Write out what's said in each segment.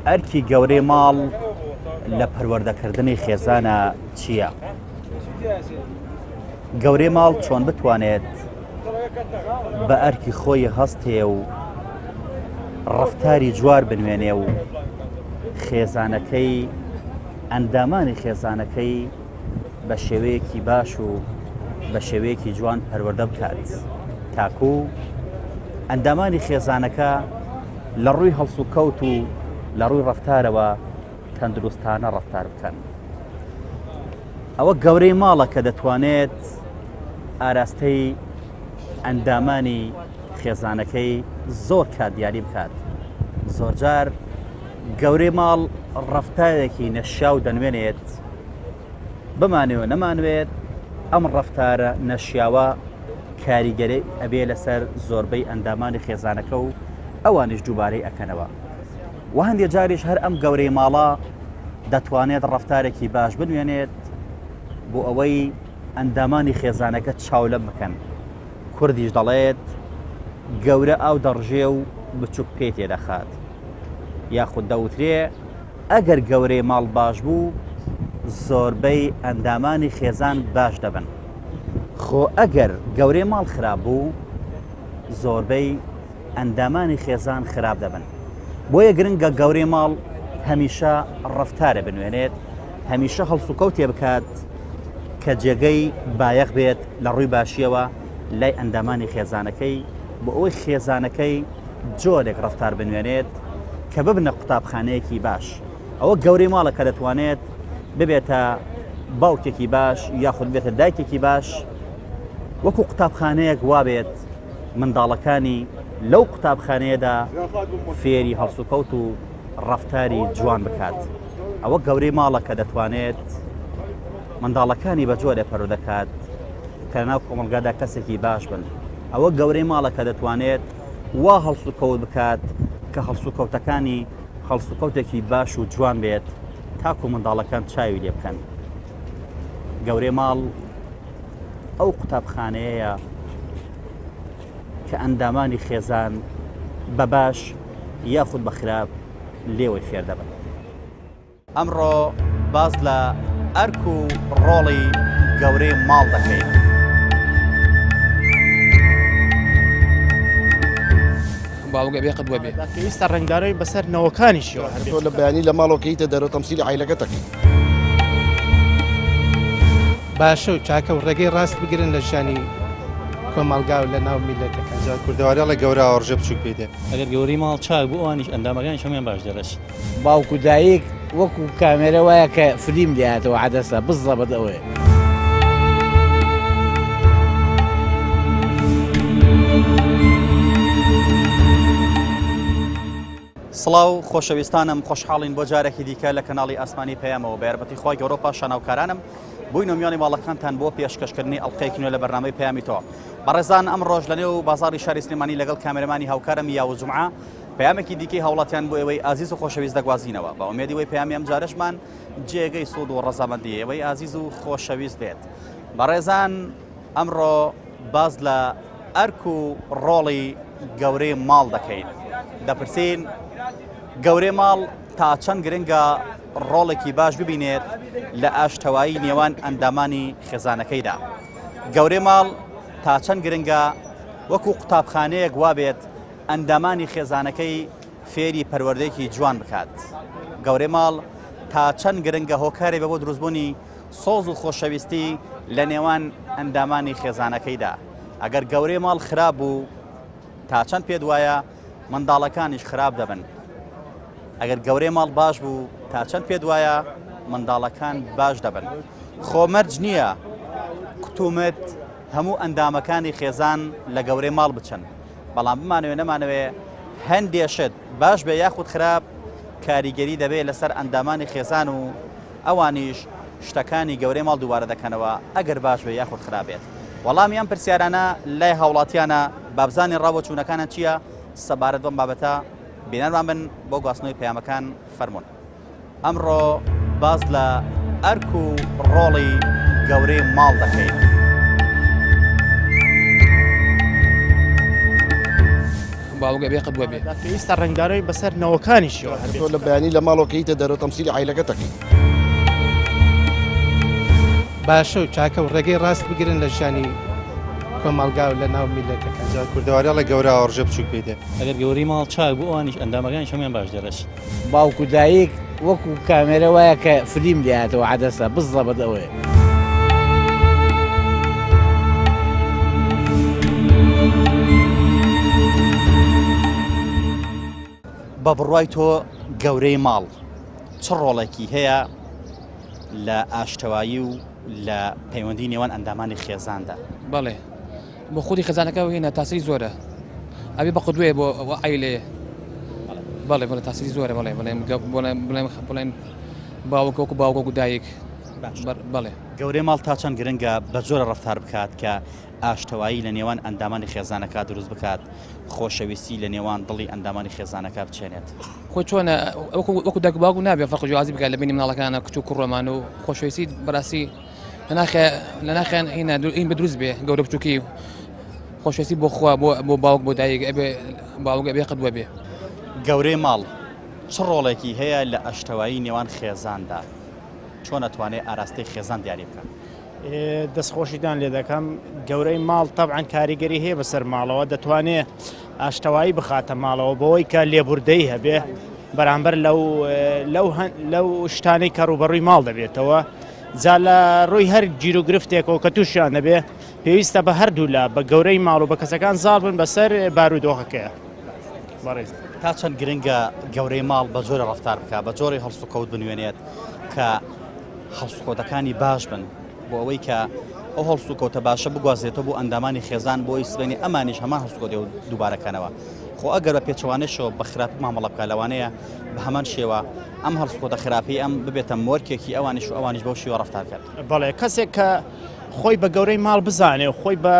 ئەرکی گەورەی ماڵ لە پەروەردەکردنی خێزانە چییە؟ گەورەی ماڵ چۆن بتوانێت بە ئەرکی خۆی هەستێ و ڕفتاری جوار بنوێنێ و خێزانەکەی ئەندامانی خێزانەکەی بە شێوەیەکی باش و بە شێوەیەکی جوان پەروەردە بکات تاکو ئەندامانی خێزانەکە لە ڕووی هەڵسوکەوت و لە ڕووی ڕەفتارەوە تەندروستانە ڕەفتار بکەن. ئەوە گەورەی ماڵە کە دەتوانێت ئاراستەی ئەندامانی خێزانەکەی زۆر کات دیاری بکات. زۆرجار گەورەی ماڵ ڕەفتارێکی نەشیاو دەنوێنێت، بمانەوێ نەمانوێت ئەم ڕەفتارە نەشیاوە کاریگەری ئەبێ لەسەر زۆربەی ئەندامانی خێزانەکە و ئەوانیش دووبارەی ئەکەنەوە و هەندێ جاریش هەر ئەم گەورەی ماڵە دەتوانێت ڕەفتارێکی باش بنوێنێت بۆ ئەوەی ئەندامانی خێزانەکە چاو لەم بکەن کوردیش دەڵێت گەورە ئاو دەڕژێ و بچوک پێی تێدەخات یاخود دەوترێ ئەگەر گەورەی ماڵ باش بوو زۆربەی ئەندامانی خێزان باش دەبن خۆ ئەگەر گەورەی ماڵ خراپ بوو زۆربەی ئەندامانی خێزان خراپ دەبن بۆیە گرنگە گەورەی ماڵ هەمیشە ڕەفتارە بنوێنێت هەمیشە هەڵسوکەوتێ بکات کە جێگەی بایەخ بێت لە ڕووی باشیەوە لای ئەندامانی خێزانەکەی بۆ ئەوەی خێزانەکەی جۆرێک ڕەفتار بنوێنێت کە ببنە قوتابخانەیەکی باش ئەوە گەورەی ماڵە کە دەتوانێت ببێتە باوکێکی باش یاخود بێتە دایکێکی باش وەکو قوتابخانەیەک وابێت منداڵەکانی لەو قوتابخانەیەدا فێری هەڵسوکەوت و ڕەفتاری جوان بکات ئەوە گەورەی ماڵە کە دەتوانێت منداڵەکانی بە جۆرێ پەرو دەکات کە ناو کۆمەلگادا کەسێکی باش بن ئەوە گەورەی ماڵە کە دەتوانێت وا هەڵسوکەوت بکات کە هەڵسوکەوتەکانی هەڵسوکەوتێکی باش و جوان بێت تاکو منداڵەکان چاوی لێ بکەن. گەورەی ماڵ ئەو قوتابخانەیەیە کە ئەندامانی خێزان بە باش یاخود بە خراپ لێوەی فێر دەبن. ئەمڕۆ باس لە ئەرک و ڕۆڵی گەورەی ماڵ دەکەین. باوک ئەبێ قدوە بێ. پێویستە ڕەنگدانەوەی بەسەر نەوەکانیشیەوە هەبێت. تۆ لە بەیانی لە ماڵەوە کە یتە دەرەوە تەمسیلی عایلەکەت ئەکەی. باشە و چاکە و ڕێگەی ڕاست بگرن لە ژیانی کۆمەڵگا و لە ناو میللەتەکە. جا کوردەواری ئەڵێ گەورە ئاوەڕژێ بچووک پێی دێ. ئەگەر گەورەی ماڵ چاک بوو ئەوانیش ئەندامەکانیش هەموویان باش دەرەچن. باوک و دایک وەکو کامێرە وایە کە فلیم لێهاتەوە عەدەسە بزەبت ئەوەیە. سڵاو خۆشەویستانم خۆشحاڵین بۆ جارێکی دیکە لە کەناڵی ئاسمانی پەیامەوە بە یارمەتی خوای گەورە و پاشان هاوکارانم بووینە میوانی ماڵەکانتان بۆ پێشکەشکردنی ئەڵلقەیەکی نوێ لە بەرنامەی پەیامی تۆ بەڕێزان ئەمڕۆژ لە نێو بازاڕی شاری سلێمانی لەگەڵ کامێرەمانی هاوکارم یاوز جومعە پەیامێکی دیکەی هاوڵاتیان بۆ ئێوەی ئازیز و خۆشەویست دەگوازینەوە بە ئومێدی وەی پەیامی ئەم جارەشمان جێگەی سوود و ڕەزامەندی ئێوەی ئازیز و خۆشەویست بێت. بەڕێزان ئەمڕۆ باس لە ئەرک و ڕۆڵی گەورەی ماڵ دەکەین. دەپرسین گەورەی ماڵ تا چەند گرنگە ڕۆڵێکی باش ببینێت لە ئاشتەوایی نێوان ئەندامانی خێزانەکەیدا. گەورەی ماڵ تا چەند گرنگە وەکو قوتابخانەیەک وابێت ئەندامانی خێزانەکەی فێری پەروەردەیەکی جوان بکات. گەورەی ماڵ تا چەند گرنگە هۆکارێ بێ بۆ دروستبوونی سۆز و خۆشەویستی لە نێوان ئەندامانی خێزانەکەیدا. ئەگەر گەورەی ماڵ خراپ بوو تا چەند پێت وایە منداڵەکانیش خراپ دەبن؟ ئەگەر گەورەی ماڵ باش بوو تا چەند پێت وایە منداڵەکان باش دەبن؟ خۆ مەرج نییە کتومت هەموو ئەندامەکانی خێزان لە گەورەی ماڵ بچن. بەڵام بمانەوێ نەمانەوێ هەندێ شت باش بێ یاخود خراپ کاریگەری دەبێت لەسەر ئەندامانی خێزان و ئەوانیش شتەکانی گەورەی ماڵ دووبارە دەکەنەوە ئەگەر باش بێ یاخود خراپ بێت. وەڵامی ئەم پرسیارانە لای هاوڵاتیانە بابزانین ڕاوبۆچوونەکانیان چییە سەبارەت بەم بابەتە بینەرمان بن بۆ گواستنەوەی پەیامەکان فەرموون. ئەمڕۆ باس لە ئەرک و ڕۆڵی گەورەی ماڵ دەکەین. باوک ئەبێ قدوە بێ. پێویستە ڕەنگدانەوەی بەسەر نەوەکانیشیەوە هەبێت. تۆ لە بەیانی لە ماڵەوە کە یتە دەرەوە تەمسیلی عەیلەکەت ئەکەیت. باشە و چاکە و ڕێگەی ڕاست بگرن لە ژیانی کۆمەڵگا و لە ناو میللەتەکان. جا کوردەواری ئەڵێ گەورە ئاوەڕژێ بچووک پێی دێ. ئەگەر گەورەی ماڵ چاک بوو ئەوانیش ئەندامەکانیش هەموویان باش دەرەچن. باوک و دایک وەکو کامێرە وایە کە فلیم لێهاتەوە عەدەسە بزەبت ئەوەیە. بە بڕوای تۆ گەورەی ماڵ چ ڕۆڵێکی هەیە لە ئاشتەوایی و لە پەیوەندی نێوان ئەندامانی خێزاندا؟ بەڵێ بۆ خودی خێزانەکە هێنا تاسری زۆرە ئەبێ بە قدوەیە بۆ عیلەیە بەڵێ بەڵێ تاسری زۆرە بەڵێ بڵێم بڵێم بڵێن باوک وەکو باوک وەکو دایک بەڵێ. گەورەی ماڵ تا چەند گرنگە بە جۆرە ڕەفتار بکات کە ئاشتەوایی لە نێوان ئەندامانی خێزانەکە دروست بکات، خۆشەویستی لە نێوان دڵی ئەندامانی خێزانەکە بچێنێت؟ خۆی چۆنە وەکو وەکو دایک و باوک نابێ فەرق و جیاوازی بکات لە بینی مناڵەکانە کچ و کوڕەمان و خۆشەویستی بەڕاستی لە ناخێ لە ناخیان هینا این بە دروست بێ گەورە بچووکی خۆشەویستی بۆ خوا بۆ بۆ باوک بۆ دایک ئەبێ باوک ئەبێ قدوە بێ. گەورەی ماڵ چ ڕۆڵێکی هەیە لە ئەشتەوایی نێوان خێزاندا؟ چۆن ئەتوانێ ئاراستەی خێزان دیاری بکات؟ دەستخۆشیتان لێ دەکەم گەورەی ماڵ تەبعەن کاریگەری هەیە بەسەر ماڵەوە دەتوانێ ئاشتەوایی بخاتە ماڵەوە بەوەی کە لێبوردەی هەبێ بەرامبەر لەو لەو لەو شتانەی کە ڕووبەڕووی ماڵ دەبێتەوە جا لە ڕووی هەر گیروگرفتێکەوە کە تووشیان دەبێ پێویستە بە هەردوولا بە گەورەی ماڵ و بە کەسەکان زاڵ بن بەسەر بارودۆخەکەیە. بەڕێز. تا چەند گرنگە گەورەی ماڵ بە جۆرە ڕەفتار بکات، بە جۆرێ هەڵسوکەوت بنوێنێت کە هەڵسوکەوتەکانی باش بن بۆ ئەوەی کە ئەو هەڵسوکەوتە باشە بگوازرێتەوە بۆ ئەندامانی خێزان بۆی سبەینێ ئەمانیش هەمان هەڵسوکەوت دووبارەکەنەوە. خۆ ئەگەر بە پێچەوانەشەوە بە خراپی مامەڵە بکات لەوانەیە بە هەمان شێوە ئەم هەڵسوکەوتە خراپەی ئەم ببێتە مۆرکێکی ئەوانیش و ئەوانیش بەو شێوە ڕەفتار کەن. بەڵێ کەسێک کە خۆی بە گەورەی ماڵ بزانێ و خۆی بە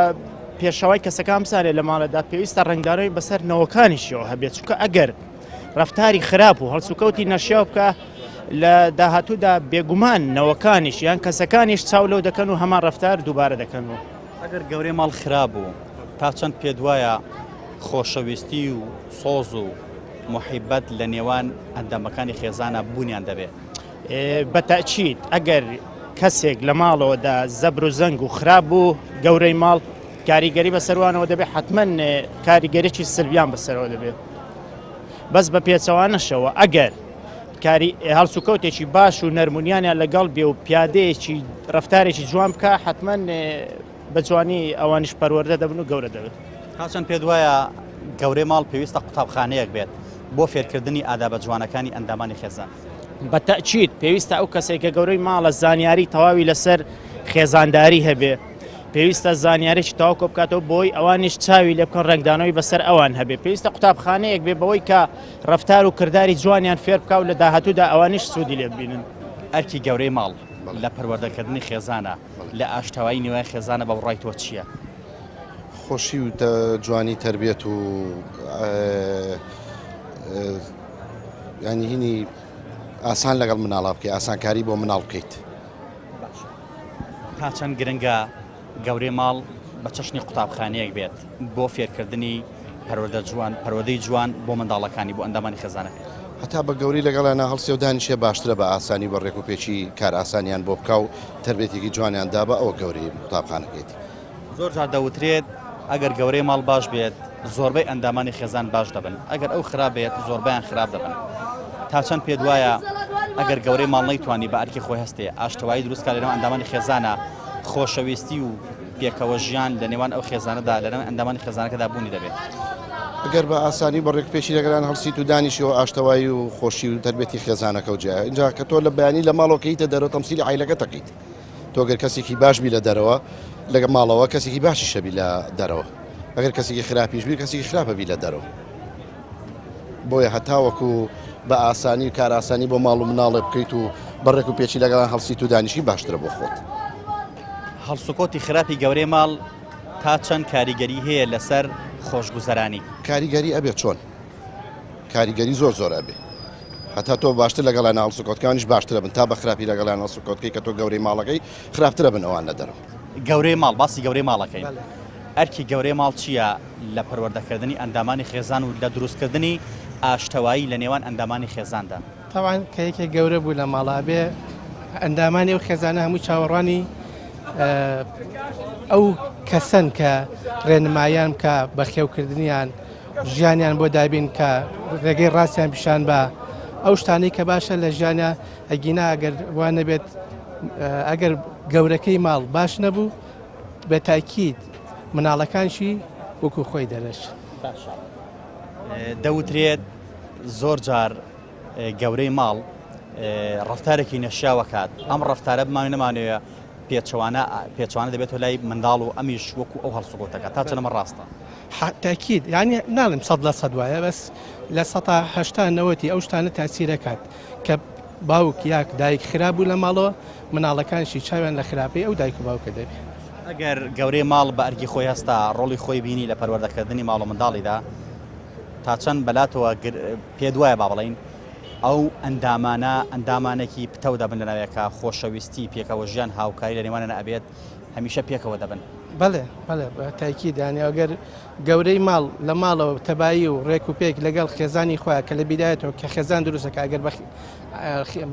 پێشەوای کەسەکان بزانێت لە ماڵەدا پێویستە ڕەنگدانەوەی بەسەر نەوەکانیشیەوە هەبێت چونکە ئەگەر ڕەفتاری خراپ و هەڵسوکەوتی نەشیاو بکە لە داهاتوودا بێگومان نەوەکانیش یان کەسەکانیش چاو لەو دەکەن و هەمان ڕەفتار دووبارە دەکەن و. ئەگەر گەورەی ماڵ خراپ بوو تا چەند پێت وایە خۆشەویستی و سۆز و موحیبەت لە نێوان ئەندامەکانی خێزانا بوونیان دەبێ؟ بە تەئکید ئەگەر کەسێک لە ماڵەوەدا زەبر و زەنگ و خراپ بوو گەورەی ماڵ کاریگەری بەسەروانەوە دەبێت حتمما کاریگەریی سلبیان بەسەرەوە دەبێت بەس بە پێچەوانەشەوە ئەگەر کاری هەڵسوکەوتێکی باش و نەرمونیانیان لەگەڵ بێ و پیادەیەکی ڕفتارێکی جوان بکە حتمما بە جوانی ئەوانیش پەروەردە دەبن و گەورە دەبن. تا چەند پێت وایە گەورەی ماڵ پێویستە قوتابخانەیەک بێت بۆ فێرکردنی ئادابە جوانەکانی ئەندامانی خێزان؟ بە تەئکید پێویستە ئەو کەسێک کە گەورەی ماڵە زانیاری تەواوی لەسەر خێزانداری هەبێ پێویستە زانیارێکی تەواو کۆ بکاتەوە بۆی ئەوانیش چاوی لێ بکەن ڕەنگدانەوەی بەسەر ئەوان هەبێ پێویستە قوتابخانەیەک بێ بەوەی کە ڕەفتار و کرداری جوانیان فێر بکا و لە داهاتوودا ئەوانیش سوودی لێ ببینن. ئەرکی گەورەی ماڵ لە پەروەردەکردنی خێزانە لە ئاشتەوایی نێوان خێزانە بە بڕوای تۆ چییە؟ خۆشی و جوانی تەربیەت و ینی هینی ئاسان لەگەڵ مناڵا بکەیت ئاسانکاری بۆ مناڵ بکەیت. تا چەند گرنگە گەورەی ماڵ بە چەشنی قوتابخانەیەک بێت بۆ فێرکردنی پەروەردە جوان پەروەردەی جوان بۆ منداڵەکانی بۆ ئەندامانی خێزانەکەی؟ هەتا بە گەورەی لەگەڵیانا هەڵسێ و دانیشێ باشترە بە ئاسانی و بە ڕێک و پێکی کار ئاسانیان بۆ بکا و تەربێتێکی جوانیان دابا ئەوە گەورەی قوتابخانەکەیەتی. زۆر جار دەوترێت ئەگەر گەورەی ماڵ باش بێت زۆربەی ئەندامانی خێزان باش دەبن، ئەگەر ئەو خراپ بێت زۆربەیان خراپ دەبن. تا چەند پێت وایە ئەگەر گەورەی ماڵ نەیتوانی بە ئەرکی خۆی هەستێ ئاشتەوایی دروست کات لەنێوان ئەندامانی خێزانا خۆشەویستی و پێکەوە ژیان لە نێوان ئەو خێزانەدا لە نێوان ئەندامانی خێزانەکەدا بوونی دەبێت؟ ئەگەر بە ئاسانی بە ڕێکوپێکی لەگەڵیان هەڵسیت و دانیشیەوە ئاشتەوایی و خۆشی و تەربیەتی خێزانەکە و جیایە ئینجا کە تۆ لە بەیانی لە ماڵەوە کە یتە دەرەوە تەمسیلی عایلەکەت ئەکەیت تۆ گەر کەسێکی باش بی لە دەرەوە لەگە ماڵەوە کەسێکی باشیشە بی لە دەرەوە ئەگەر کەسێکی خراپیش بی کەسێکی خراپە بی لە دەرەوە بۆیە هەتاوەکو بە ئاسانی و کارئاسانی بۆ ماڵ و مناڵێ بکەیت و بەڕێک و پێچی لەگەڵان هەڵسیت و دانیشی باشترە بۆ خۆت. هەڵسوکەوتی خراپی گەورەی ماڵ تا چەند کاریگەری هەیە لەسەر خۆشگوزەرانی؟ کاریگەری ئەبێ چۆن؟ کاریگەری زۆر زۆر ئەبێ هەتا تۆ باشتر لەگەڵیان هەڵسوکەوتکانیش باشترە بن تا بە خراپی لەگەڵیان هەڵسوکەوتکەی کە تۆ گەورەی ماڵەکەی خراپترە بن ئەوان لە دەرەوە. گەورەی ماڵ باسی گەورەی ماڵەکەین. ئەرکی گەورەی ماڵ چییە لە پەروەردەکردنی ئەندامانی خێزان و لە دروستکردنی ئاشتەوایی لە نێوان ئەندامانی خێزاندا؟ تەبعەن کە یەکێک گەورە بوو لە ماڵا ئەبێ ئەندامانی ئەو خێزانە هەموو چاوەڕوانی ئەو کەسەن کە ڕێنمایان بکە بەخێوکردنیان ژیانیان بۆ دابین کە ڕێگەی ڕاستیان پیشان بە ئەو شتانەی کە باشە لە ژیانە ئەگینا ئەگەر وان نەبێت ئەگەر گەورەکەی ماڵ باش نەبوو بە تاکیید مناڵەکانشی وەکو خۆی دەرەش. باشە دەوترێت زۆر جار گەورەی ماڵ ڕفتارێکی نەشیاوەکات ئەم ڕفتارە بمانێ نەمانەوە پێچەوانە پێچوانە دەبێتەوە لای منداڵ و ئەمیش وەکو ئەو هەڵسوکەوتەکە تا چەند ئەمە ڕاستە؟ تاکید یعنی ناڵێم 100% وایە بەس 80% نەوەتی ئەو شتانە تاسیرەکات کە باوک یاک دایک خراپ بوو لە ماڵەوە مناڵەکانشی چاویان لە خراپەی ئەو دایک و باوکە دەبێ. ئەگەر گەورەی ماڵ بە ئەرکی خۆی هەستا ڕۆڵی خۆی بینی لە پەروەردەکردنی ماڵ و منداڵیدا تا چەند بەلاتەوە پێت وایە با بڵێین ئەو ئەندامانە ئەندامانێکی پتەو دەبن لە ناوێکا خۆشەویستی پێکەوە ژیان هاوکاری لە نێوانیان ئەبێت هەمیشە پێکەوە دەبن؟ بەڵێ بەڵێ بە تاکید یانی ئەگەر گەورەی ماڵ لە ماڵەوە تەبایی و ڕێک و پێک لەگەڵ خێزانی خۆیان کە لە بیدایەتەوە کە خێزان دروستەکە ئەگەر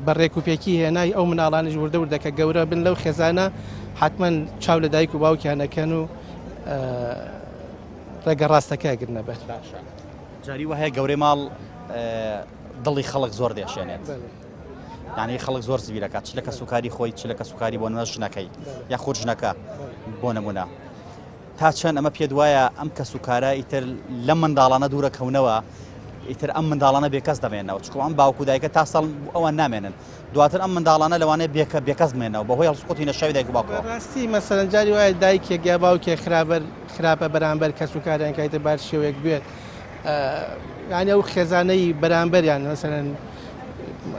بە ڕێک و پێکی هێنای ئەو مناڵانیش وردە وردە کە گەورە بن لەو خێزانە حتمما چاو لە دایک و باوکیان ئەکەن و ڕێگە ڕاستەکە ئەگرنە بەر. باشە جاری وهەیە گەورەی ماڵ دڵی خەڵک زۆر دێشێنێت یعنی خەڵک زۆر زویرەکات چ لە کەسوکاری خۆی چ لە کەسوکاری بۆ نمونە ژنەکەی یاخود ژنەکە بۆ نمونە تا چەند ئەمە پێت وایە ئەم کەس و کارە ئیتر لەم منداڵانە دوورە کەونەوە ئیتر ئەم منداڵانە بێکەس دەمێنەوە چکو ئەم باوک و دایکە تا ساڵ ئەوان نامێنن دواتر ئەم منداڵانە لەوانەیە بێکە بێکەس بمێنەوە بەهۆی هەڵسوکەوتی نەشیاوی دایک و باوکەوە. ڕاستی مەسەلەن جاری وایە دایکێک یا باوکێک خراپەر خراپە بەرامبەر کەس و کاریان کە ئیتر بار شێوەیەک بێت یعنی ئەو خێزانەی بەرامبەریان مەسەلەن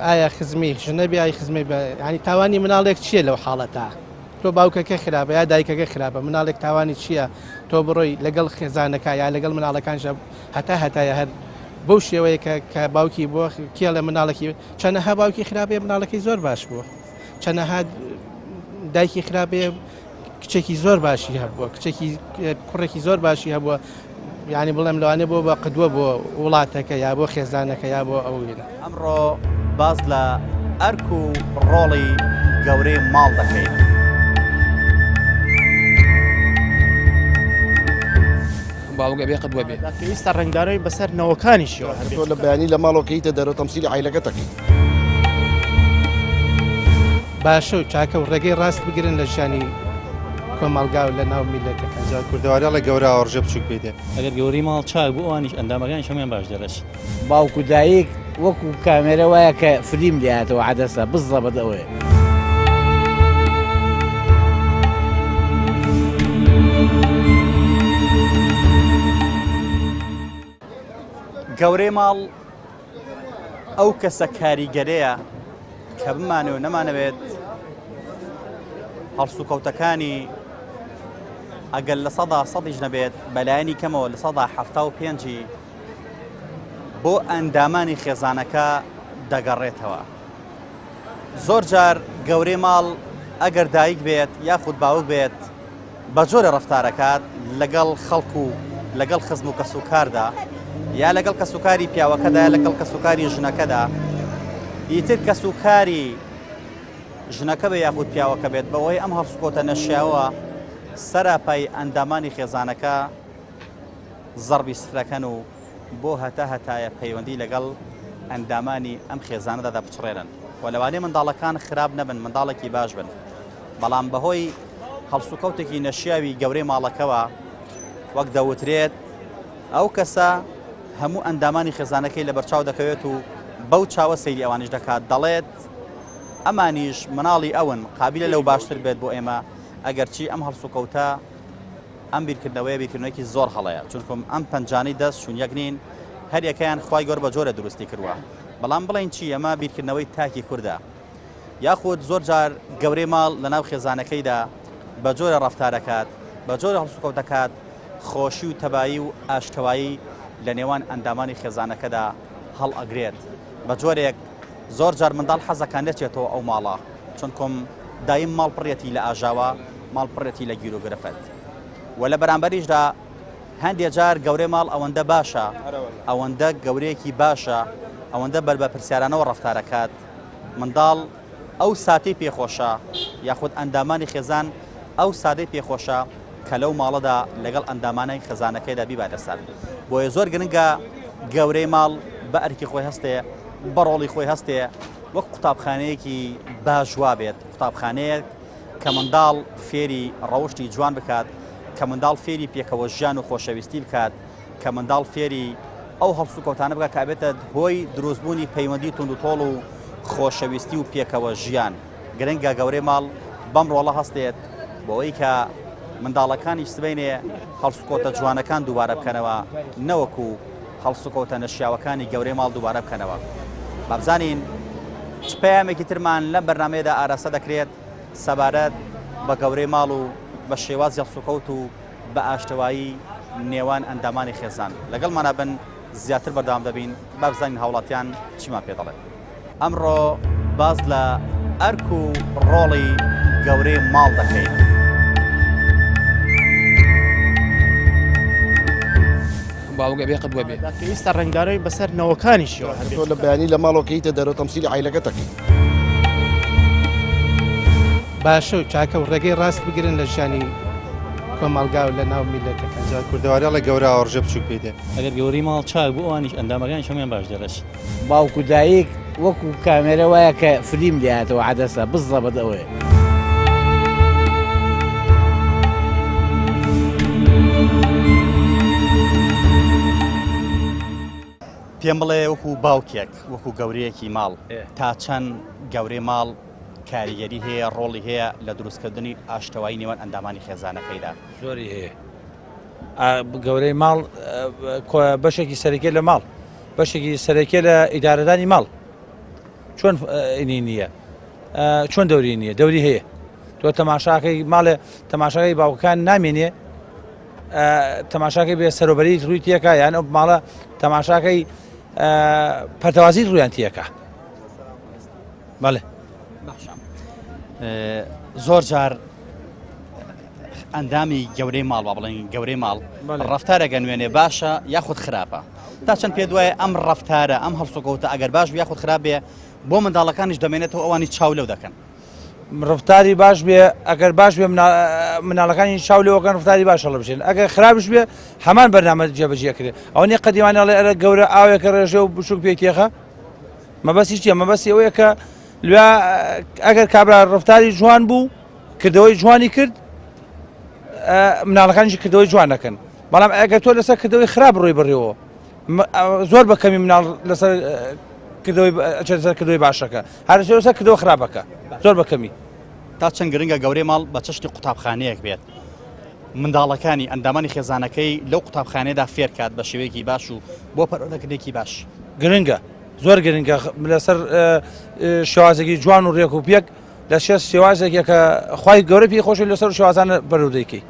ئایا خزمی ژنە بێ ئای خزمی بە ینی تاوانی مناڵێک چییە لەو حاڵەتە تۆ باوکەکە خراپە یا دایکەکە خراپە مناڵێک تاوانی چییە تۆ بڕۆی لەگەڵ خێزانەکە یا لەگەڵ مناڵەکانشە هەتا هەتایە هەر بەو شێوەیە کە کە باوکی بۆ کێڵە مناڵێکی چەنەها باوکی خراپەیە مناڵەکەی زۆر باش بووە چەنەها دایکی خراپەیە کچێکی زۆر باشی هەبووە کچێکی کوڕێکی زۆر باشی هەبووە یعنی بڵێم لەوانێ بۆ بە قدوە بۆ وڵاتەکە یا بۆ خێزانەکە یا بۆ ئەوینە ئەمڕۆ باس لە ئەرک و ڕۆڵی گەورەی ماڵ دەکەین. باوک ئەبێ قدوە بێ. پێویستە ڕەنگدانەوەی بەسەر نەوەکانیشیەوە هەبێت. تۆ لە بەیانی لە ماڵەوە کە یتە دەرەوە تەمسیلی عایلەکەت ئەکەیت. باشە و چاکە و ڕێگەی ڕاست بگرن لە ژیانی کۆمەڵگا و لە ناو میللەتەکان. جا کوردەواری ئەڵێ گەورە ئاوڕژێ بچووک پێی دێ. ئەگەر گەورەی ماڵ چاک بوو ئەوانیش ئەندامەکانیش هەموویان باش دەرەچن. باوک و دایک وەکو کامێرە وایە کە فلیم لێهاتەوە عەدەسە بزەبت ئەوەیە. گەورەی ماڵ ئەو کەسە کاریگەرەیە کە بمانەوێ و نەمانەوێت هەڵسوکەوتەکانی ئەگەر 100% نەبێت بەلایەنی کەمەوە 75% بۆ ئەندامانی خێزانەکە دەگەڕێتەوە. زۆر جار گەورەی ماڵ ئەگەر دایک بێت یاخود باوک بێت بە جۆرە ڕەفتارەکات لەگەڵ خەڵک و لەگەڵ خزم و کەسوکاردا یا لەگەڵ کەسوکاری پیاوەکەدا یا لەگەڵ کەسوکاری ژنەکەدا ئیتر کەسوکاری ژنەکە بێ یاخود پیاوەکە بێت بەوەی ئەم هەڵسوکەوتە نەشیاوە سەراپای ئەندامانی خێزانەکە زەڕبی سفرەکەن و بۆ هەتا هەتایە پەیوەندی لەگەڵ ئەندامانی ئەم خێزانەدا دەپچڕێنن و لەوانەیە منداڵەکان خراپ نەبن منداڵێکی باش بن بەڵام بەهۆی هەڵسوکەوتێکی نەشیاوی گەورەی ماڵەکەوە وەک دەوترێت ئەو کەسە هەموو ئەندامانی خێزانەکەی لەبەرچاو دەکەوێت و بەو چاوە سەیری ئەوانیش دەکات دەڵێت ئەمانیش مناڵی ئەون قابلە لەو باشتر بێت بۆ ئێمە ئەگەرچی ئەم هەڵسوکەوتە ئەم بیرکردنەوەیە بیرکردنەوەیەکی زۆر هەڵەیە چونکم ئەم پەنجانەی دەست چون یەک نین هەریەکەیان خوای گەورە بە جۆرە دروستی کردووە بەڵام بڵێن چی ئەمە بیرکردنەوەی تاکی کوردە یاخود زۆر جار گەورەی ماڵ لە ناو خێزانەکەیدا بە جۆرە ڕەفتارەکات بە جۆرە هەڵسوکەوت دەکات خۆشی و تەبایی و ئاشتەوایی لە نێوان ئەندامانی خێزانەکەدا هەڵئەگرێت بە جۆرێک زۆر جار منداڵ حەزەکان نەچێتەوە ئەو ماڵە چونکم دایم ماڵ پڕیەتی لە ئاژاوە ماڵ پڕێتی لە گیروگرفت. و لە بەرامبەریشدا هەندێ جار گەورەی ماڵ ئەوەندە باشە، ئەوەندە گەورەیەکی باشە، ئەوەندە بەر بە پرسیارانەوە ڕەفتارەکات، منداڵ ئەو ساتەی پێخۆشە یاخود ئەندامانی خێزان ئەو سادەی پێخۆشە کە لەو ماڵەدا لەگەڵ ئەندامانی خێزانەکەیدا بیباتە سەر. بۆیە زۆر گرنگە گەورەی ماڵ بە ئەرکی خۆی هەستێ، بە ڕۆڵی خۆی هەستێ، وەک قوتابخانەیەکی باش وابێت، قوتابخانەیەک کە منداڵ فێری ڕەوشتی جوان بکات، کە منداڵ فێری پێکەوە ژیان و خۆشەویستی بکات، کە منداڵ فێری ئەو هەڵسوکەوتانە بکات کە ئەبێتە هۆی دروستبوونی پەیوەندی توندوتۆڵ و خۆشەویستی و پێکەوە ژیان. گرنگە گەورەی ماڵ بەم ڕۆڵە هەستێت بۆ ئەوەی کە منداڵەکانیش سبەینێ هەڵسوکەوتە جوانەکان دووبارە بکەنەوە نەوەکو هەڵسوکەوتە نەشیاوەکانی گەورەی ماڵ دووبارە بکەنەوە. با بزانین چ پەیامێکی ترمان لەم بەرنامەیەدا ئاراستە دەکرێت سەبارەت بە گەورەی ماڵ و بە شێوازی هەڵسوکەوت و بە ئاشتەوایی نێوان ئەندامانی خێزان. لەگەڵمانا بن زیاتر بەردەوام دەبین با بزانین هاوڵاتیان چیمان پێ دەڵێن. ئەمڕۆ باس لە ئەرک و ڕۆڵی گەورەی ماڵ دەکەین. باوک ئەبێ قدوە بێ. پێویستە ڕەنگدانەوەی بەسەر نەوەکانیشیەوە هەبێت. تۆ لە بەیانی لە ماڵەوە کە یتە دەرەوە تەمسیلی عایلەکەت ئەکەی. باشە و چاکە و ڕێگەی ڕاست بگرن لە ژیانی کۆمەڵگا و لە ناو میللەتەکە. جا کوردەواری ئەڵێ گەورە ئاوەڕژێ بچووک پێی دێ. ئەگەر گەورەی ماڵ چاک بوو ئەوانیش ئەندامەکانیش هەموویان باش دەرەچن. باوک و دایک وەکو کامێرە وایە کە فلیم لێهاتەوە عەدەسە بزەبت ئەوەیە. پێم بڵێ وەکو باوکێک وەکو گەورەیەکی ماڵ تا چەند گەورەی ماڵ کاریگەری هەیە ڕۆڵی هەیە لە دروستکردنی ئاشتەوایی نێوان ئەندامانی خێزانەکەیدا؟ زۆری هەیە گەورەی ماڵ بەشێکی سەرەکیە لە ماڵ بەشێکی سەرەکیە لە ئیدارەدانی ماڵ چۆن ئینی نییە چۆن دەوری نییە دەوری هەیە تۆ تەماشاکەی ماڵێ تەماشاکەی باوکان نامێنێ تەماشاکەی بێ سەرۆبەری ڕووی تێکا یان ئەو ماڵە تەماشاکەی پەرتەوازی ڕویان تێکا بەڵێ زۆر جار ئەندامی گەورەی ماڵ با بڵێن گەورەی ماڵ ڕفتارەگە نوێنێ باشە یاخود خراپە تا چەند پێ دوایە ئەم ڕفتارە ئەم هەڵسوکەوتە ئەگەر باش یاخود خراپ بێ بۆ منداڵەکانیش دەمێنێتەوە ئەوانی چاو لەو دەکەن ڕفتاری باش بێ ئەگەر باش بێ مناڵەکانی چاو لەوەکەن ڕفتاری باش هەڵبژێن ئەگەر خراپش بێ هەمان بەرنامە جێبەجێ کرێ ئەوە نیە قەدیمانە ئەڵێ ئەرە گەورە ئاوێکە ڕێژێ و بچوک پێی تێخە مەبەستی چیە مەبەستی ئەوەیە کە لوێ ئەگەر کابرا ڕفتاری جوان بوو کردەوەی جوانی کرد مناڵەکانیشی کردەوەی جوان دەکەن بەڵام ئەگەر تۆ لەسەر کردەوەی خراپ ڕۆی بڕیەوە زۆر بە کەمی مناڵ لەسەر کردەوەی لەسەر کردەوەی باشەکە هەر لەسەر کردەوە خراپەکە زۆر بە کەمی. تا چەند گرنگە گەورەی ماڵ بە چەشنی قوتابخانەیەک بێت منداڵەکانی ئەندامانی خێزانەکەی لەو قوتابخانەیەدا فێرکات بە شێوەیەکی باش و بۆ پەروەردەکردنێکی باش. گرنگە زۆر گرنگە لەسەر شێوازێکی جوان و ڕێک و پێک لە شێست شێوازێکە کە خوای گەورە پێی خۆشە لەسەر شێوازانە پەروەردەی کەی.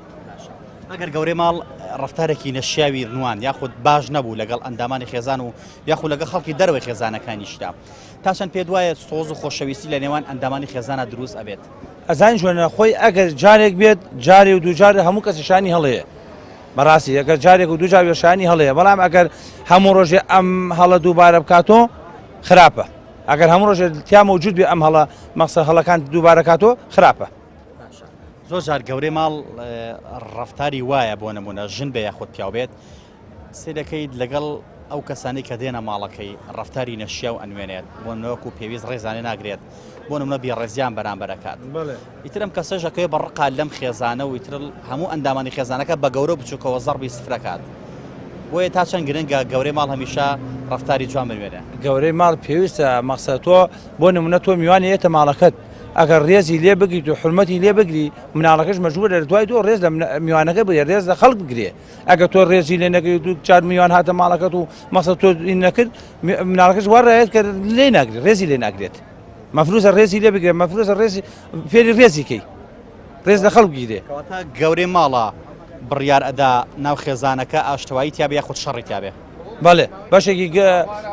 ئەگەر گەورەی ماڵ ڕەفتارێکی نەشیاوی نوان یاخود باش نەبوو لەگەڵ ئەندامانی خێزان و یاخود لەگەڵ خەڵکی دەرەوەی خێزانەکانیشدا تا چەند پێت وایە سۆز و خۆشەویستی لە نێوان ئەندامانی خێزانە دروست ئەبێت؟ ئەزانی چۆنە خۆی ئەگەر جارێک بێت جارێ و دووجار هەموو کەسی شانی هەڵەیە بەڕاستی ئەگەر جارێک و دووجار بێ شانی هەڵەیە بەڵام ئەگەر هەموو ڕۆژێ ئەم هەڵە دووبارە بکاتۆ خراپە ئەگەر هەموو ڕۆژێ تیا مەوجود بێ ئەم هەڵە مەقسە هەڵەکان دووبارە کاتۆ خراپە. زۆر جار گەورەی ماڵ ڕەفتاری وایە بۆ نمونە ژن بێ یاخود پیاو بێت سەیرەکەیت لەگەڵ ئەو کەسانەی کە دێنە ماڵەکەی ڕەفتاری نەشیاو ئەنوێنێت بۆ نمونە وەکو پێویست ڕێزانێ ناگرێت بۆ نمونە بێڕێزیان بەرامبەر ئەکات ئیتر ئەم کەسەش ئەکەوێ بە ڕقا لەم خێزانە و ئیتر هەموو ئەندامانی خێزانەکە بە گەورە و بچووکەوە زەڕبی سفرەکات بۆیە تا چەند گرنگە گەورەی ماڵ هەمیشە ڕەفتاری جوان بنوێنێ. گەورەی ماڵ پێویستە مەقسەد تۆ بۆ نمونە تۆ میوانی یەتە ماڵەکەت ئەگەر ڕێزی لێ بگریت و حورمەتی لێ بگری مناڵەکەش مەجبورە لە دوای تۆ ڕێز لە میوانەکە بگرێ ڕێز لە خەڵک بگرێ ئەگەر تۆ ڕێزی لێ نەگریت و چار میوان هاتە ماڵەکەت و مەسە تۆ نەکرد مناڵەکەش وا ڕایەت کە لێ ناگرێت ڕێزی لێ ناگرێت مەفروزە ڕێزی لێ بگرێت مەفروزە ڕێزی فێری ڕێزی کەی ڕێز لە خەڵک بگیرێ. کەواتە گەورەی ماڵە بڕیار ئەدا ناو خێزانەکە ئاشتەوایی تیابێ یاخود شەڕی تیابێ. بەڵێ بەشێکی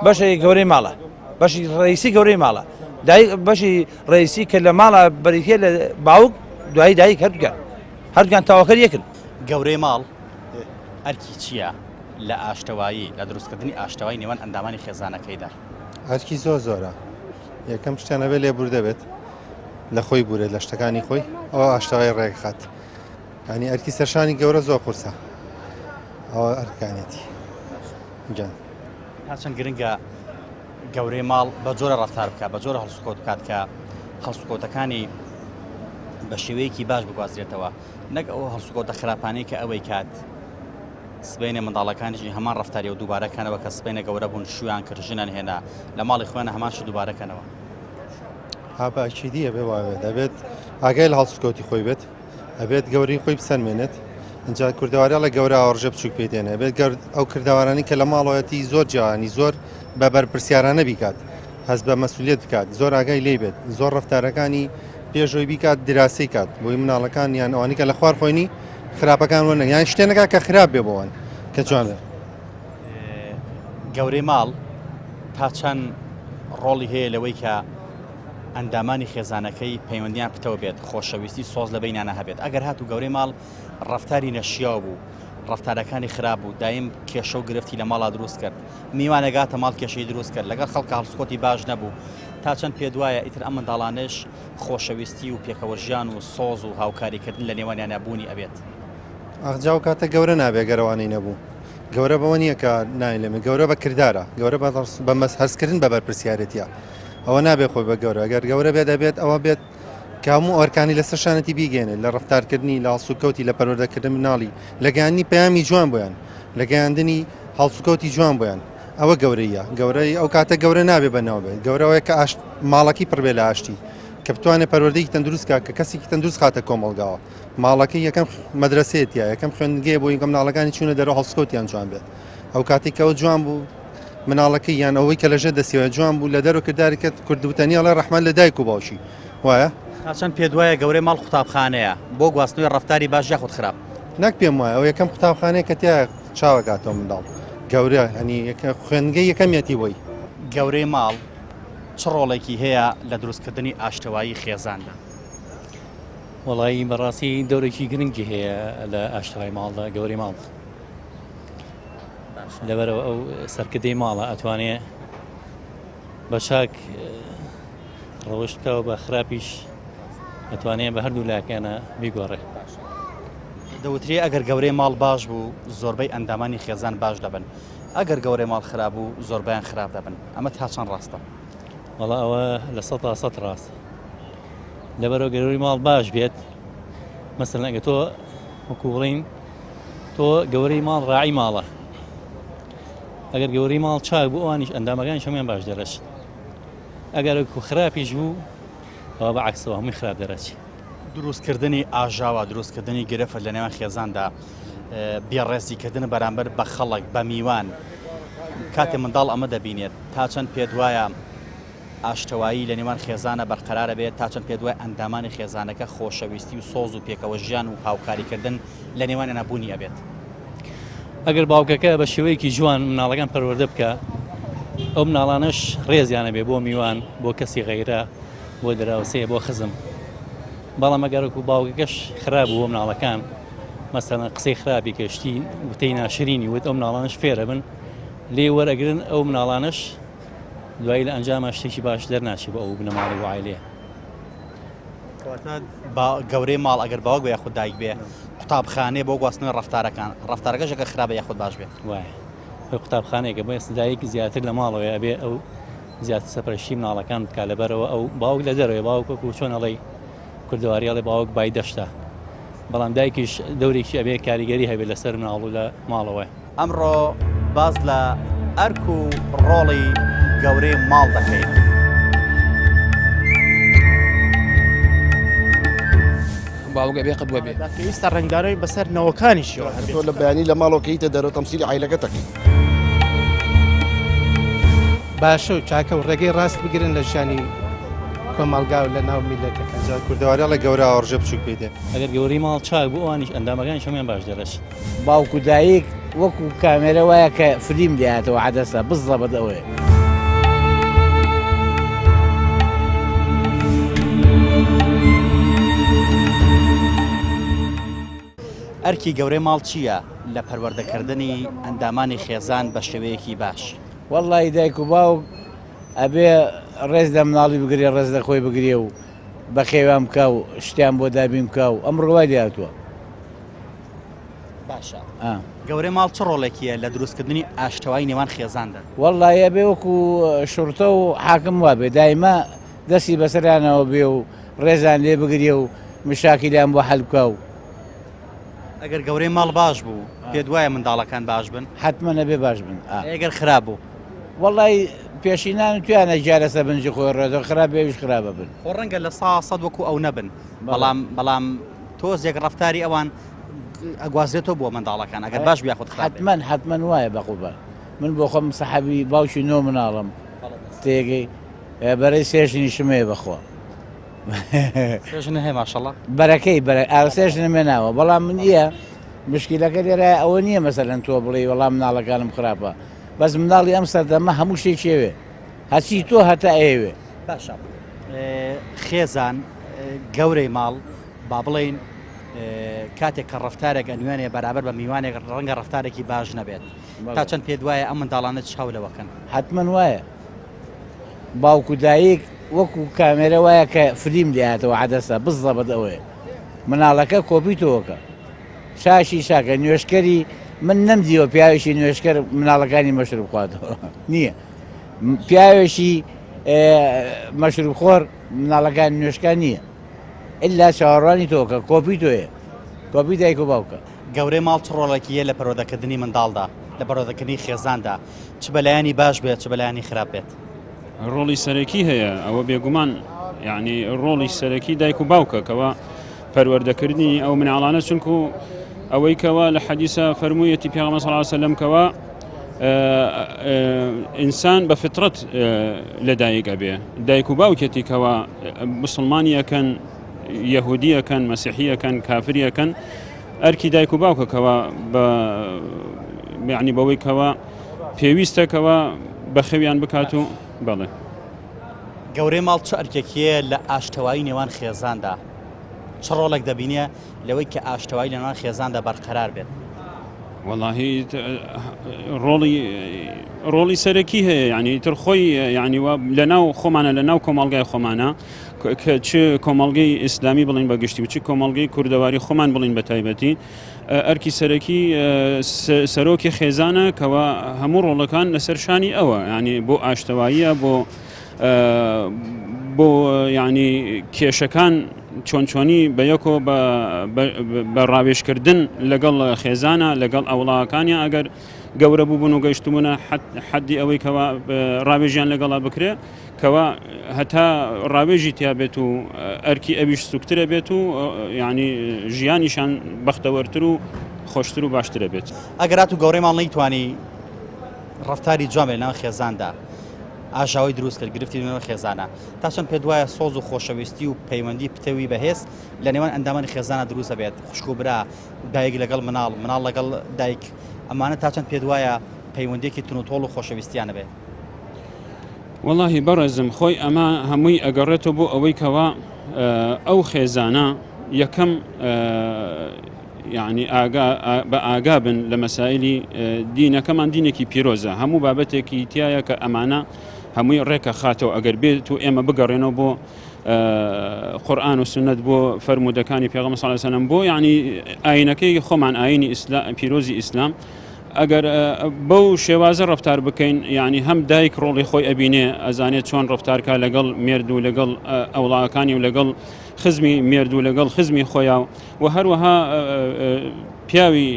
بەشێکی گەورەی ماڵە بەشی ڕئیسی گەورەی ماڵە دایک بەشی ڕئیسی کە لە ماڵە بەریتە لە باوک دوایی دایک هەردووکیان هەردووکیان تاوەکەر یەکن. گەورەی ماڵ ئەرکی چییە لە ئاشتەوایی لە دروستکردنی ئاشتەوای نێوان ئەندامانی خێزانەکەیدا؟ ئەرکی زۆر زۆرە یەکەم شتیان ئەبێ لێبوردە بێت لە خۆی بورێت لە شتەکانی خۆی ئەوە ئاشتەوای ڕێکخات ینی ئەرکی سەرشانی گەورە زۆر قورسە ئەوە ئەرکانێتی گیان. تا چەند گرنگە گەورەی ماڵ بە جۆرە ڕەفتار بکات بە جۆرە هەڵسوکەوت بکات کە هەڵسوکەوتەکانی بە شێوەیەکی باش بگوازرێتەوە نەک ئەو هەڵسوکەوتە خراپانەی کە ئەوەی کات سبەینێ منداڵەکانیشی هەمان ڕەفتاری و دووبارە کەنەوە کە سبەینێ گەورە بوون شویان کرد ژنان هێنا لە ماڵی خۆیان هەمان شت دووبارە کەنەوە. ها بە ئەکیدی ئەبێ وابێت ئەبێت ئاگای لە هەڵسوکەوتی خۆی بێت ئەبێت گەورەی خۆی بسەلمێنێت ئینجا کوردەواری ئەڵێ گەورە ئاوڕژە بچوک پێی دێنێ ئەبێت گەر ئەو کردەوارانی کە لە ماڵەوەتی زۆر جوانی زۆر بە بەرپرسیارانە بیکات هەست بە مەسولیت بکات زۆر ئاگای لێ بێت زۆر ڕفتارەکانی پێشۆی بیکات دراسی کات بۆی مناڵەکان یان ئەوانی کە لە خوار خۆینی خراپەکان وەنە یان شتێنەکە کە خراپ بێ بۆوان کە جوان بێ. گەورەی ماڵ تا چەند ڕۆڵی هەیە لەوەی کە ئەندامانی خێزانەکەی پەیوەندیان پتەو بێت، خۆشەویستی سۆز لە بەینانا هەبێت، ئەگەر هاتوو گەورەی ماڵ ڕەفتاری نەشیاو بوو، ڕەفتارەکانی خراپ بوو، دایم کێشە و گرفتی لە ماڵا دروست کرد، میوان ئەگاتە ماڵ کێشەی دروست کرد، لەگەڵ خەڵکا هەڵسوکەوتی باش نەبوو، تا چەند پێت وایە ئیتر ئەم منداڵانەش خۆشەویستی و پێکەوەژیان و سۆز و هاوکاریکردن لە نێوانیانا بوونی ئەبێت؟ ئاخ جا ئەو کاتە گەورە نابێ گەر ئەوانەی نەبوو. گەورە بەوە نییە کە نایلێمێ، گەورە بە کردارە، گەورە بە هەستکردن بە بەرپرسیارێتیە. ئەوە نابێت خۆی بە گەورە گەر گەورە بێت دەبێت ئەوە بێت کە هەموو ئەرکانی لەسەر شانەتی بیگەێنێت لە ڕفتارکردنی لە هەڵسوکەوتی لە پەروەردەکردن مناڵی لە گەیاندنی پەیامی جوان بۆیان لە گەیاندنی هەڵسوکەوتی جوان بۆیان ئەوە گەورەیە گەورەی ئەو کاتە گەورە نابێ بە ناو بێت گەورەوەیە کە ئاشت ماڵەکەی پڕ بێ لە ئاشتی کە بتوانێت پەروەردەیەکی تەندروست کا کە کەسێکی تەندروست خاتە کۆمەڵگاوە ماڵەکەی یەکەم مەدرسەیەتە یەکەم خوێندنگەیە بۆ یەکەم مناڵەکانی چوونە دەرەوە هەڵسکەوتیان جوان بێت ئەو کاتێک کە ئەو جوان بوو مناڵەکەی یان ئەوەی کە لەژێر دەستیەوە جوان بوو لە دەرەوە کرداری کرد کورد وتەنی ئەڵێ ڕەحمەت لە دایک و باوکی وایە؟ تا چەند پێت وایە گەورەی ماڵ قوتابخانەیە بۆ گواستنەوەی ڕەفتاری باش یاخود خراپ؟ نەک پێم وایە ئەو یەکەم قوتابخانەیە کە تیا چاوەکاتەوە منداڵ گەورە هەنی خوێندگەی یەکەمیەتی بۆی. گەورەی ماڵ چ ڕۆڵێکی هەیە لە دروستکردنی ئاشتەوایی خێزاندا؟ وەڵایی بەڕاستی دەورێکی گرنگی هەیە لە ئاشتەوای ماڵدا گەورەی ماڵ. لەبەرەوە ئەو سەرکردەی ماڵە ئەتوانێ بە چاک ڕەوشت بکەوە بە خراپیش ئەتوانێ بە هەردوو لاکانە بیگۆڕێ. دەوترێ ئەگەر گەورەی ماڵ باش بوو زۆربەی ئەندامانی خێزان باش دەبن ئەگەر گەورەی ماڵ خراپ بوو زۆربیان خراپ دەبن ئەمە تا چەند ڕاستە؟ وەڵا ئەوە لە سەتا سەد ڕاستە لەبەرەوە گەورەی ماڵ باش بێت مەسەلەن ئەگە تۆ وەکو بڵین تۆ گەورەی ماڵ ڕاعی ماڵە ئەگەر گەورەی ماڵ چاک بوو ئەوانیش ئەندامەکانیش هەموویان باش دەرەچن ئەگەر وەکو خراپیش بوو ئەوە بە عەکسەوە هەمووی خراپ دەرەچی. دروستکردنی ئاژاوە، دروستکردنی گرفت لە نێوان خێزاندا، بێڕێزیکردن بەرامبەر بە خەڵک، بە میوان، کاتێ منداڵ ئەمە دەبینێت تا چەند پێت وایە ئاشتەوایی لە نێوان خێزانە بەرقەرارە بێت، تا چەند پێت وایە ئەندامانی خێزانەکە خۆشەویستی و سۆز و پێکەوە ژیان و هاوکاریکردن لە نێوانیانا بوونی ئەبێت؟ ئەگەر باوکەکە بە شێوەیەکی جوان مناڵەکان پەروەردە بکا، ئەو مناڵانەش ڕێزیان ئەبێ بۆ میوان، بۆ کەسی غەیرە، بۆ دراوسێ، بۆ خزم. بەڵام ئەگەر وەکو باوکەکەش خراپ بوو بۆ مناڵەکان، مەسەلەن قسەی خراپی کرد، شتی وتەی ناشرینی وت، ئەو مناڵانەش فێرەبن، لێی وەرئەگرن، ئەو مناڵانەش دوایی لە ئەنجاما شتێکی باش دەرناچێت بۆ ئەو بنەماڵەی و عایلەیە. کەواتە با گەورەی ماڵ ئەگەر باوک بێ یاخود دایک بێ قوتابخانەیە بۆ گواستنەوەی ڕەفتارەکان ڕەفتارەکەش ئەگەر خراپە یاخود باش بێ. وایە خۆی قوتابخانەیەکە بۆیە دایک زیاتر لە ماڵەوەیە ئەبێ ئەو زیاتر سەپەرشتی مناڵەکان بکا لەبەرەوە ئەو باوک لە دەرەوەی باوک وەکو چۆن ئەڵێی کوردەواری ئەڵێ باوک بای دەشتە بەڵام دایکیش دەورێکی ئەبێ کاریگەری هەبێت لەسەر مناڵ و لە ماڵەوە. ئەمڕۆ باس لە ئەرک و ڕۆڵی گەورەی ماڵ دەکەین. باوک ئەبێ قدوە بێ. پێویستە ڕەنگدانەوەی بەسەر نەوەکانیشیەوە هەبێت. تۆ لە بەیانی لە ماڵەوە کە یتە دەرەوە تەمسیلی عایلەکەت ئەکەی. باشە و چاکە و ڕێگەی ڕاست بگرن لە ژیانی کۆمەڵگا و لە ناو میللەتەکە. جا کوردەواری ئەڵێ گەورە ئاوڕژێ بچووک پێی دێ. ئەگەر گەورەی ماڵ چاک بوو ئەوانیش ئەندامەکانیش هەموویان باش دەرەچن. باوک و دایک وەکو کامێرە وایە کە فلیم لێهاتەوە عەدەسە بزەبت ئەوەیە. ئەرکی گەورەی ماڵ چییە لە پەروەردەکردنی ئەندامانی خێزان بە شێوەیەکی باش؟ وەڵڵاهی دایک و باوک ئەبێ ڕێز لە مناڵی بگرێ ڕێز لە خۆی بگرێ و بەخێویان بکا و شتیان بۆ دابین بکا و ئەمڕۆ وای لێ هاتووە. باشە گەورەی ماڵ چ ڕۆڵێکیە لە دروستکردنی ئاشتەوایی نێوان خێزاندا؟ وەڵڵاهی ئەبێ وەکو شوڕتە و حاکم وابێ دایمە دەستی بەسەریانەوە بێ و ڕێزیان لێ بگرێ و مشاکیلیان بۆ حەل بکا و. ئەگەر گەورەی ماڵ باش بوو پێت وایە منداڵەکان باش بن؟ حەتمەن ئەبێ باش بن. ئەگەر خراپ بوو؟ وەڵڵاهی پێشینان وتویانە گیا لەسەر بنجی خۆی ڕۆێتەوە خراپ بێ ئەویش خراپە بن. خۆ ڕەنگە 100% وەکو ئەو نەبن بەڵام بەڵام تۆزێک ڕەفتاری ئەوان ئەگوازرێتەوە بۆ منداڵەکان ئەگەر باش بێ یاخود خراپ بێ. حەتمەن حەتمەن وایە بەقوربان من بۆ خۆم سەحەبی باوکی نۆ مناڵم تێگەی بەرەی سێ ژنیشم هەیە بەخوا. سێ ژنە هەیە ماشەڵا. بەرەکەی بەرە ئا سێ ژنم هێناوە بەڵام من ئیە مشکیلەکە لێرە ئەوە نییە مەسەلەن تۆ بڵێی وەڵا مناڵەکانم خراپە بەس مناڵی ئەم سەردەمە هەموو شتێکی ئەوێ هەرچی تۆ هەتە ئەیەوێ. باشە خێزان گەورەی ماڵ با بڵێین کاتێک کە ڕەفتارێک ئەنوێنێ بەرابەر بە میوانێک ڕەنگە ڕەفتارێکی باش نەبێت تا چەند پێت وایە ئەم منداڵانە چاو لەوەکەن؟ حەتمەن وایە باوک و دایک وەکو کامێرە وایە کە فلیم لێهاتەوە عەدەسە بزەبت ئەوەیە مناڵەکە کۆپی تۆکە چاشی چاکە نوێشکەری من نەمدیوە پیاوێکی نوێشکەر مناڵەکانی مەشروب خواتەوە نییە پیاوێکی مەشروب خۆر مناڵەکان نوێشکان نییە ئللا چاوەڕوانی تۆکە کۆپی تۆیە کۆپی دایک و باوکە. گەورەی ماڵ چ ڕۆڵێکی هەیە لە پەروەردەکردنی منداڵدا، لە پەروەردەکردنی خێزاندا، چ بە لایەنی باش بێت، چ بە لایەنی خراپ بێت؟ ڕۆڵی سەرەکی هەیە، ئەوە بێگومان یعنی ڕۆڵی سەرەکی دایک و باوکە کەوا پەروەردەکردنی ئەو مناڵانە چونکو ئەوەی کەوا لە حەدیسە فەرموویەتی پێغەمبەر صلی الله علیه وسلم کەوا ئینسان بە فطرەت لەدایک ئەبێ دایک و باوکێتی کەوا مسلمانیەکەن یەهودیەکەن مەسیحیەکەن کافریەکەن ئەرکی دایک و باوکە کەوا بە یعنی بەوەی کەوا پێویستە کەوا بەخەویان بکات و بەڵێ. گەورەی ماڵ چ ئەرکێکیە لە ئاشتەوایی نێوان خێزاندا؟ چ ڕۆڵێک دەبینێ لەوەی کە ئاشتەوایی لە نێوان خێزاندا بەرقەرار بێت؟ وەڵاهی ڕۆڵی ڕۆڵی سەرەکی هەیە یعنی تر خۆی یعنی لە ناو خۆمانە لە ناو کۆمەڵگای خۆمانە کە چ کۆمەڵگەی ئیسلامی بڵین بە گشتی و چ کۆمەڵگەی کوردەواری خۆمان بڵین بە تایبەتی ئەرکی سەرەکی سەرۆکی خێزانە کەوا هەموو ڕۆڵەکان لەسەر شانی ئەوە ینی بۆ ئاشتەواییە بۆ بۆ ینی کێشەکان چۆن چۆنی بە یەکۆ بە ڕاوێژکردن لەگەڵ خێزانە لەگەڵ ئەوڵاکانیان ئەگەر گەورە بووبوون و گەیشتبوونە حەدی ئەوەی کەوا ڕاوێژیان لەگەڵا بکرێ کەوا هەتا ڕاوێژی تیا بێت و ئەرکی ئەویش سوکترە بێت و یعنی ژیانیشان بەختەوەرتر و خۆشتر و باشترە بێت. ئەگەر هاتوو گەورەی ماڵ نەیتوانی ڕەفتاری جوان بێت لەناو خێزاندا ئاژاوەی دروست کرد گرفتی نێوان خێزانە تا چەند پێت وایە سۆز و خۆشەویستی و پەیوەندی پتەوی بەهێز لە نێوان ئەندامانی خێزانە دروست دەبێت خوشک و برا دایک لەگەڵ مناڵ مناڵ لەگەڵ دایک ئەمانە تا چەند پێت وایە پەیوەندیەکی تونوتۆڵ و خۆشەویستیانە بێت؟ وەڵاهی بەڕێزم خۆی ئەمە هەمووی ئەگەڕێتەوە بۆ ئەوەی کەوا ئەو خێزانە یەکەم یعنی ئاگا بە ئاگا بن لە مەسایلی دینەکەمان دینێکی پیرۆزە هەموو بابەتێکی تایە کە ئەمانە هەمووی ڕێکە خاتەوە ئەگەر بێت و ئێمە بگەڕێنەوە بۆ قورآن و سنت بۆ فەرمودەکانی پێغەمبەر صلی الله علیه و بۆ یعنی ئاینەکەی خۆمان ئاینی ئیسلام پیرۆزی ئیسلام ئەگەر بەو شێوازە ڕفتار بکەین یعنی هەم دایک ڕۆڵی خۆی ئەبینێ ئەزانێت چۆن ڕفتارکە لەگەڵ مێرد و لەگەڵ ئەوڵاکانی و لەگەڵ خزمی مێرد و لەگەڵ خزمی خۆیان و هەروەها پیاوی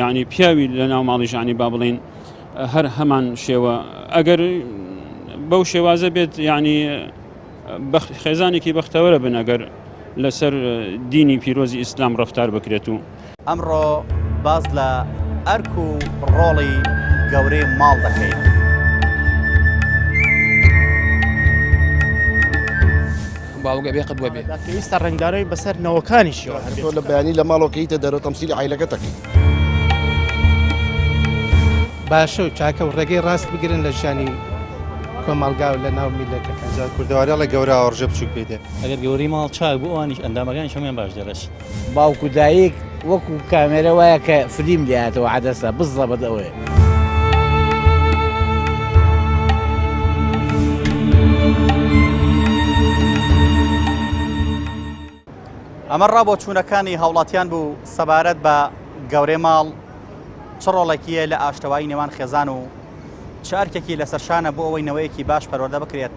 یعنی پیاوی لە ناو ماڵیشانی با بڵین هەر هەمان شێوە ئەگەر بەو شێوازە بێت یعنی خێزانێکی بەختەوەرە بن ئەگەر لەسەر دینی پیرۆزی ئیسلام ڕفتار بکرێت و ئەمڕۆ باس لە ئەرک و ڕۆڵی گەورەی ماڵ دەکەین. باوک ئەبێ قدوە بێ. پێویستە ڕەنگدانەوەی بەسەر نەوەکانیشیەوە هەبێت. تۆ لە بەیانی لە ماڵەوە کە یتە دەرەوە تەمسیلی عایلەکەت ئەکەی. باشە و چاکە و ڕێگەی ڕاست بگرن لە ژیانی. کۆمەڵگا و لە ناو میللەتەکە. جا کوردەواری ئەڵێ گەورە ئاوڕژێ بچوک پێی دێ. ئەگەر گەورەی ماڵ چاک بوو ئەوانیش ئەندامەکانیش هەموویان باش دەرەچن. باوک و دایک وەکو کامێرە وایە کە فلیم لێهاتەوە عەدەسە بزەبت ئەوەیە. ئەمە ڕابۆچوونەکانی هاوڵاتیان بوو سەبارەت بە گەورەی ماڵ چ ڕۆڵێکی هەیە لە ئاشتەوایی نێوان خێزان و چ ئەرکێکی لەسەر شانە بۆ ئەوەی نەوەیەکی باش پەروەردە بکرێت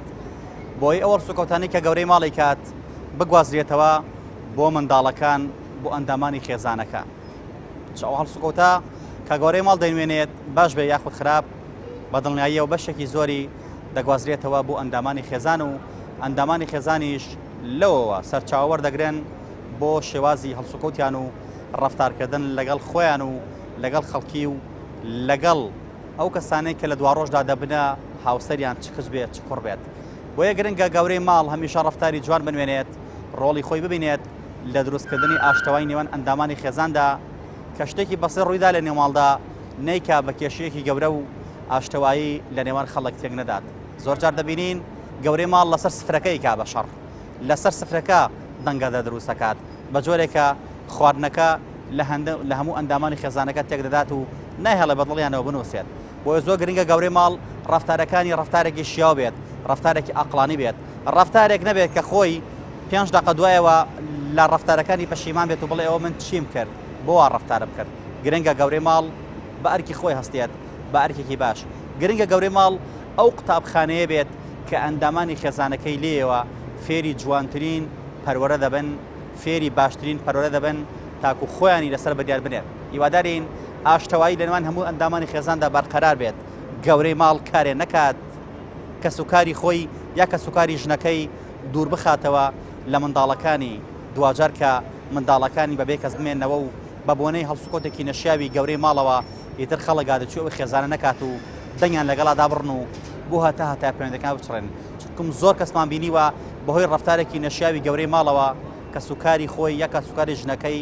بۆی ئەو هەڵسوکەوتانەی کە گەورەی ماڵی کات بگوازرێتەوە بۆ منداڵەکان بۆ ئەندامانی خێزانەکە چ ئەو هەڵسوکەوتە کە گەورەی ماڵ دەینوێنێت باش بێ یاخود خراپ بە دڵنیاییەوە بەشێکی زۆری دەگوازرێتەوە بۆ ئەندامانی خێزان و ئەندامانی خێزانیش لەوەوە سەرچاوە وەردەگرن بۆ شێوازی هەڵسوکەوتیان و ڕەفتارکردن لەگەڵ خۆیان و لەگەڵ خەڵکی و لەگەڵ ئەو کەسانەی کە لە دواڕۆژدا دەبنە هاوسەریان چ کچ بێت چ کوڕ بێت. بۆیە گرنگە گەورەی ماڵ هەمیشە ڕەفتاری جوان بنوێنێت، ڕۆڵی خۆی ببینێت لە دروستکردنی ئاشتەوای نێوان ئەندامانی خێزاندا، کە شتێکی بەسێ ڕوویدا لە نێوماڵدا نەیکا بە کێشەیەکی گەورە و ئاشتەوایی لە نێوان خەڵک تێک نەدات. زۆرجار دەبینین گەورەی ماڵ لەسەر سفرەکە ئەیکا بە شەڕ، لەسەر سفرەکە دەنگەدە دروست ئەکات، بە جۆرێک کە خواردنەکە لە هەموو ئەندامانی خێزانەکە تێکدەدات و نایهێڵێ بە دڵیانەوە بنووسێت. بۆیە زۆر گرنگە گەورەی ماڵ ڕەفتارەکانی ڕەفتارێکی شیاو بێت، ڕەفتارێکی ئاقڵانی بێت، ڕەفتارێک نەبێت کە خۆی پێنج دەقە دوایەوە لە ڕەفتارەکانی پەشیمان بێت و بڵێ ئەوە من چیم کرد، بۆ وا ڕەفتارم کرد. گرنگە گەورەی ماڵ بە ئەرکی خۆی هەستێت، بە ئەرکێکی باش. گرنگە گەورەی ماڵ ئەو قوتابخانەیە بێت کە ئەندامانی خێزانەکەی لێیەوە فێری جوانترین پەروەرە دەبن، فێری باشترین پەروەرە دەبن تاکو خۆیانی لەسەر بڕیار بنێن. هیوادارین ئاشتەوایی لەنێوان هەموو ئەندامانی خێزاندا بەرقەرار بێت، گەورەی ماڵ کارێ نەکات کەسوکاری خۆی یا کەسوکاری ژنەکەی دووربخاتەوە لە منداڵەکانی، دواجار کە منداڵەکانی بەبێ کەس بمێنەوە و بە بۆنەی هەڵسوکەوتێکی نەشیاوی گەورەی ماڵەوە ئیتر خەڵک گادەچوی ئەو خێزانە نەکات و دەنگیان لەگەڵا دابڕن و بۆ هەتا هەتایە پەیوەندەکان بچڕێن. چونکم زۆر کەسمان بینیوە بەهۆی ڕەفتارێکی نەشیاوی گەورەی ماڵەوە کەسوکاری خۆی یا کەسوکاری ژنەکەی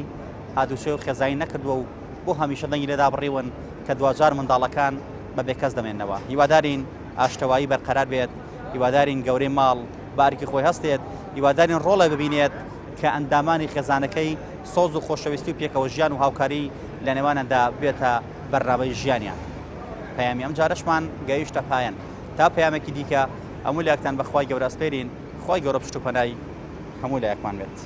هاتوچۆی و خێزانی نەکردووە و بۆ هەمیشە دەنگی لێ دابڕیون کە دواجار منداڵەکان بە بێکەس دەمێنەوە. هیوادارین ئاشتەوایی بەرقەرار بێت، هیوادارین گەورەی ماڵ بە ئەرکی خۆی هەستێت، هیوادارین ڕۆڵێ ببینێت کە ئەندامانی خێزانەکەی سۆز و خۆشەویستی و پێکەوە ژیان و هاوکاری لە نێوانیاندا ببێتە بەرنامەی ژیانیان. پەیامی ئەمجارەشمان گەیشتە پایان. تا پەیامێکی دیکە هەموو لایەکتان بە خوای گەورە ئەسپێرین، خوای گەورە پشت و پەنای هەموو لایەکمان بێت.